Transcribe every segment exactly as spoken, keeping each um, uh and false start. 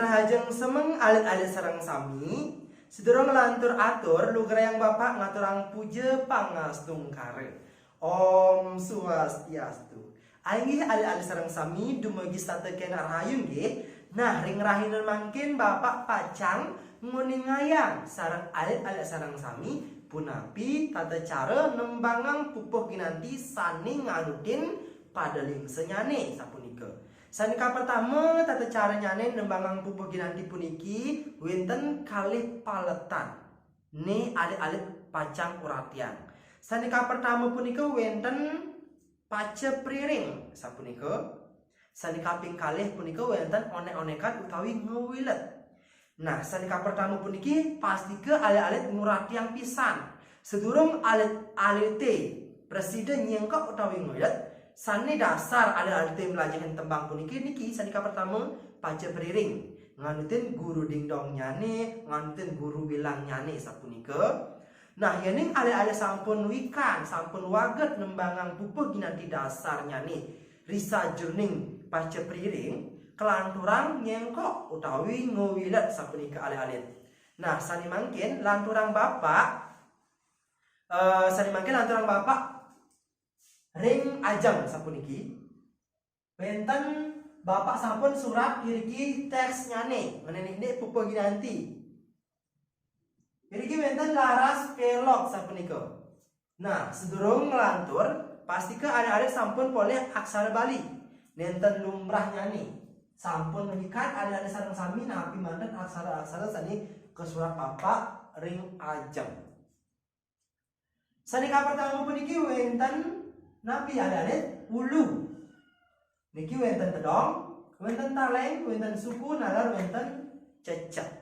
Rahajeng semeng alit-alit sareng sami, sedurung nglantur atur, lugrayang Bapak ngaturang puja pangastungkara. Om Swastiastu. Inggih alit-alit sareng sami dumugi setata kenak rahayu nggih. Nah, ring rahina mangkin Bapak pacang nguningayang sareng alit-alit sareng sami punapi tata cara nembangang pupuh ginanti sane nganutin pada lingsannyane sapunika. Sane kapertama, tata caranyane nembangang pupuh ginanti puniki wenten kalih paletan. Ne alit-alit pacang uratiang. Sane kapertama punika wenten paca priring sapunika. Sane kaping kalih punika wenten onek-onekan utawi ngewilet. Nah, sane kapertama puniki pastika alit-alit nguratiang pisan. Sedurung alit-alite prasida nyengkok utawi ngewilet, sane dasar alit-alite mlajahin tembang puniki niki sane kapertama paca priring. Nganutin guru dingdongnyane, nganutin guru wilangnyane sapunika. Nah, yening alit-alit sampun wikan, sampun waget nembangang pupuh ginanti dasarnyane ri sajeroning paca priring, kalanturang nyengkok utawi ngewilet sapunika alit-alit. Nah, sane mangkin lanturang Bapak, eh, sane mangkin lanturang Bapak ring ajeng sapuniki. Wenten Bapak sampun surat iriki teksnyane, ngenenik pupuh ginanti. Iriki wenten laras pelog sapunika. Nah, sedurung nglantur, pastika alit-alit sampun polih aksara Bali. Nenten lumrahnyane. Sampun wikan alit-alit sareng sami napi manten aksara-aksara sane kasurat Bapak ring ajeng. Sane kapertama puniki wenten napi alit-alit ulu. Niki wenten tedong, wenten taleng, wenten suku, nalar wenten cecek.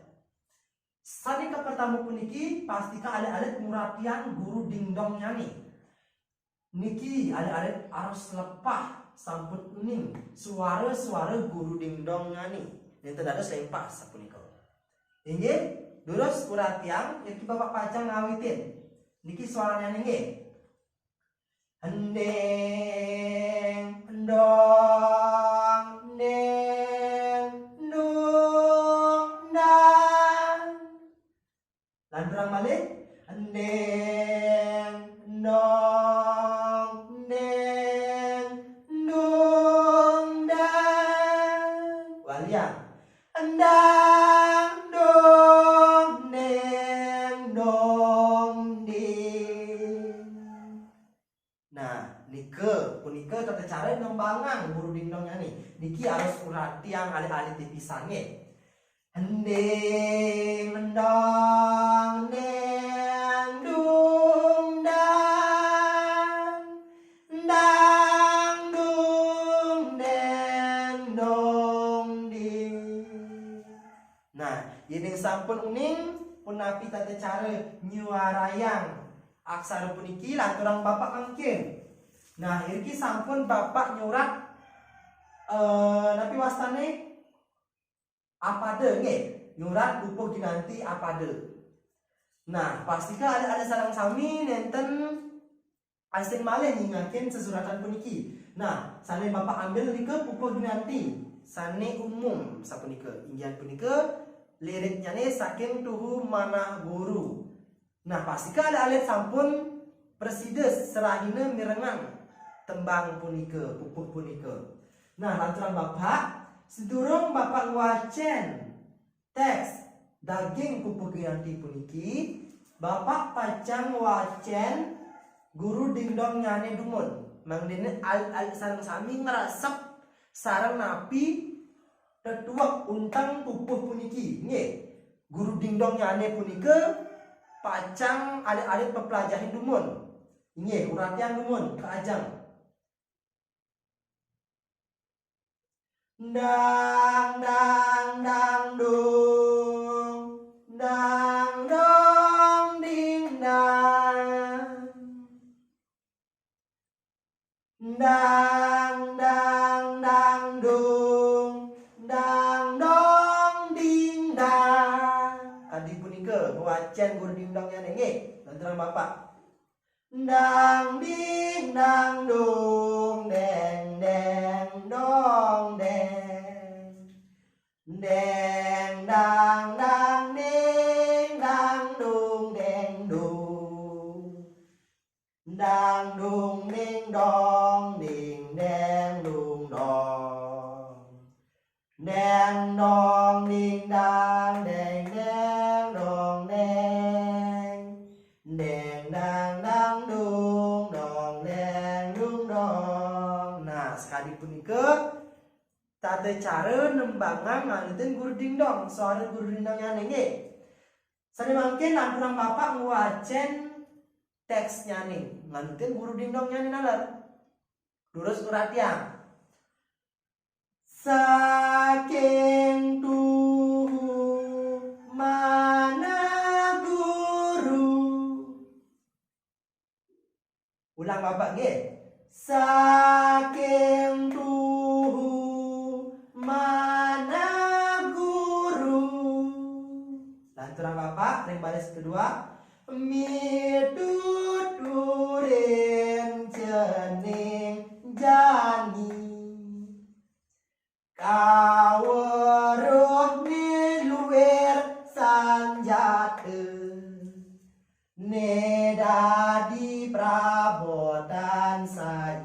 Sane kapertama puniki pastika alit-alit nguratiang guru dingdongnyane. Niki alit-alit harus lepah sampun uning suara-suara guru dingdongnyane. Nenten dados lempah sapunika. Inggih, durus uratiang, niki Bapak pacang ngawitin. Niki suaranyane nggih. Ending, endong, ending, endung, endang. Lanturang malih. Ending, endong, ending, endung, endang. Waliang. Endang, dong, deng, dong, ding. Nah, nika, punika tata cara nembangang guru dingdongnyane. Niki harus uratiang alit-alit pisan nggih. Ending, endong, ending, dung, dang. Endang, dung, deng, dong, ding. Nah, yening sampun uning, punapi tata cara nyuarayang aksara puniki lanturang Bapak mangkin. Nah, iriki sampun Bapak nyurat, eh, napi wastane? Apada, nggih. Nyurat pupuh ginanti apada. Nah, pastika alit-alit sareng sami nenten asring malih nyingakin sesuratan puniki. Nah, sane Bapak ambil nika pupuh ginanti sane umum sapunika. Inggih punika liriknyane saking Tuhu Manah Guru. Nah, pastika alit-alit sampun prasida serahina mirengang tembang punika, pupuh punika. Nah, lanturang Bapak, sedurung Bapak ngwacen teks daging pupuh ginanti puniki, Bapak pacang ngwacen guru dingdongnyane dumun. Mangdene alit-alit sareng sami ngresep sareng napi tetuek unteng pupuh puniki. Nggih, guru dingdongnyane punika pacang alit-alit peplajahin dumun. Nggih, uratiang dumun ka ajeng. Dang, dang, dang, dung. Dang, dong, ding, dang. Dang, dang, dang, dung. Dang, dong, ding, dang. Adi punika ngwacen guru dingdongnyane nggih. Lanturang Bapak. Dang, ding, dang, dung. Deng, deng, dong, deng. Deng dang dang ding dang dung deng dung. Dang dung ding dong ding deng dung dong. Deng dong ding dang deng deng dong deng. Deng dang dang dung dong deng dung dong. Nah, sakadi punika tata cara nembangang nganutin guru dingdong, suara guru dingdongnyane nggih. Sane mangkin lanturang Bapak ngwacen teksnyane, nganutin guru dingdongnyane naler. Durus uratiang. Saking tuhu manah guru. Ulang Bapak nggih. Saking tuhu manah guru. Lanturang Bapak ring baris kedua. Mituturin cening jani. Kaweruh miluir sanjata. Ne dadi prabotan sai.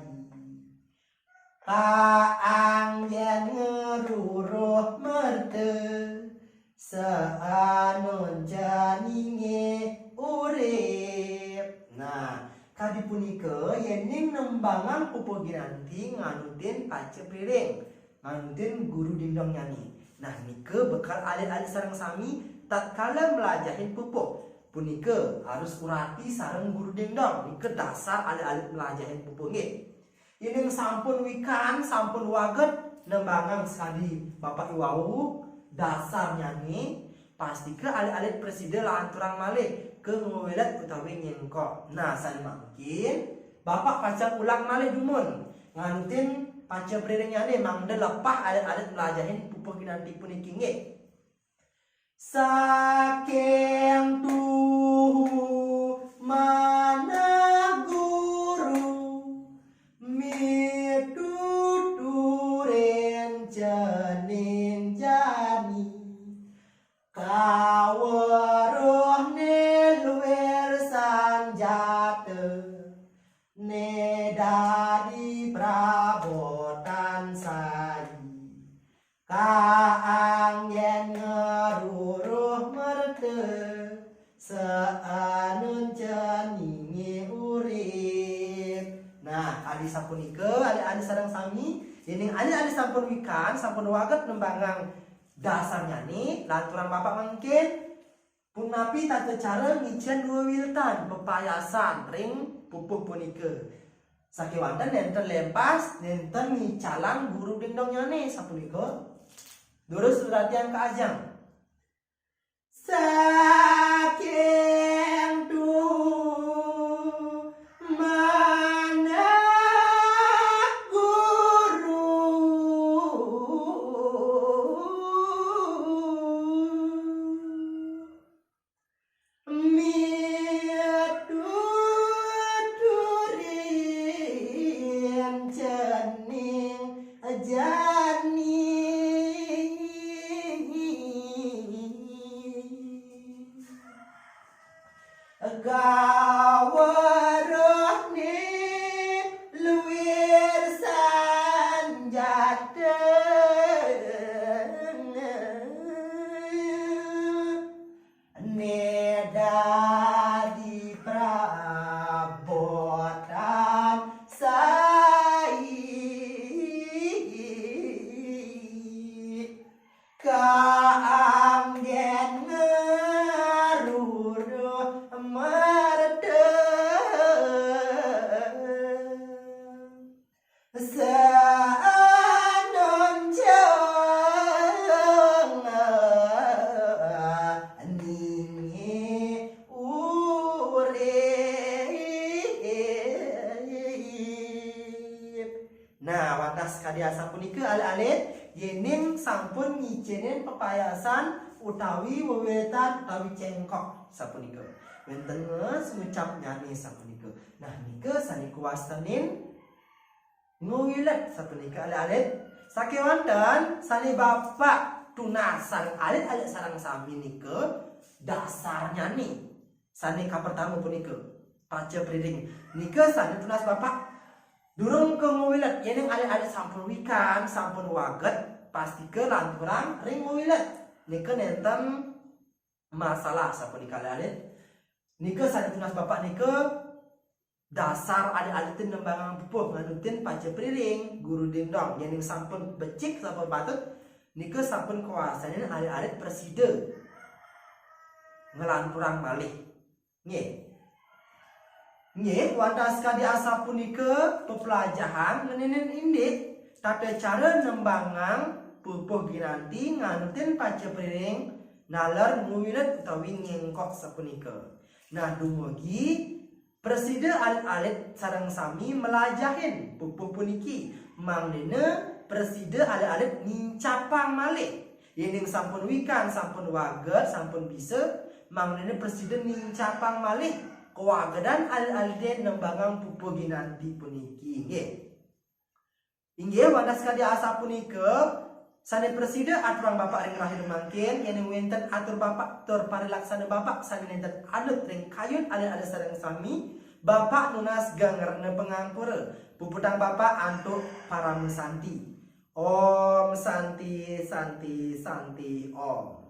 Kaanggen ngruruh merta. Saanun ceninge urip. Nah, kadi punika yening nembangang pupuh ginanti nganutin paca priring, nganutin guru dingdongnyane. Nah, nika bekal alit-alit sareng sami tatkala mlajahin pupuh. Punika harus urati sareng guru dingdong. Nika dasar alit-alit mlajahin pupuh nggih. Yening sampun wikan, sampun waget nembangang sakadi Bapak iwau, dasarnyane pastika alit-alit prasida lanturang malih ka ngwelet utawi nyengkok. Nah, sane mangkin Bapak pacang ulang malih dumun nganutin paca priringnyane mangda lepah alit-alit mlajahin pupuh ginanti puniki nggih. Saking tuhu manah guru, mituturin cening jani, kaweruh ne luir sanjata, ne dadi prabotan sai. Kaanggen ngruruh merta, saanun ceninge urip. Nah, kadi sapunika, adik-adik sareng sami, yening adik-adik sampun wikan, sampun waget nembangang dasarnyane, lanturang Bapak mangkin, punapi tata cara ngicen wewiletan pepayasan ring pupuh punika. Sakewanten nenten lempas, nenten ngicalang guru dingdongnyane sapunika. Durus suratian ka ajeng. Saking tuhu manah guru. Mituturin cening jani. Kaweruh ne luir sanjata. Ne dadi prabotan sai. Kaanggen ngruruh merta. Saanun cening. Nah, wates kadi asapunika alit-alit, yening sampun ngicenin pepayasan utawi wewiletan utawi cengkok sapunika. Wenten nges ngucapnyane sapunika. Nah, nika sane kawastanin ngwilet sapunika alit-alit. Sakewanten sane Bapak tunas sareng alit-alit sareng sami nika dasarnyane. Sane kapertama punika, paca priring. Nika sane tunas Bapak durung ka nguwilet, yening alit-alit sampun wikan, sampun waget, pastika lanturang ring nguwilet. Nika nenten masalah sapunika alit-alit. Nika sane tunas Bapak nika dasar alit-alite nembangang pupuh nganutin paca priring, guru dindong. Yening sampun becik, sampun patut, nika sampun kawastanin alit-alit prasida nglanturang malih. Nggih. Nggih, wantah sakadi asapunika peplajahan ngeninin indik tata cara nembangang pupuh ginanti nganutin paca priring naler nguwilet utawi ngengkok sapunika. Nah, dumugi prasida alit-alit sareng sami mlajahin pupuh puniki, mangdene prasida alit-alit nincapang malih. Yening sampun wikan, sampun waget, sampun bisa, mangdene prasida nincapang malih kawagedan alit-alite nembangang pupuh ginanti puniki. Nggih. Inggih, wantah sakadi asapunika sane prasida aturang Bapak ring rahina mangkin, yening wenten atur Bapak tur parilaksana Bapak sane nenten anut ring kayun alit-alit sareng sami, Bapak nunas geng rena pangampura. Puputang Bapak antuk parama santi. Om Santi, Santi, Santi, Om.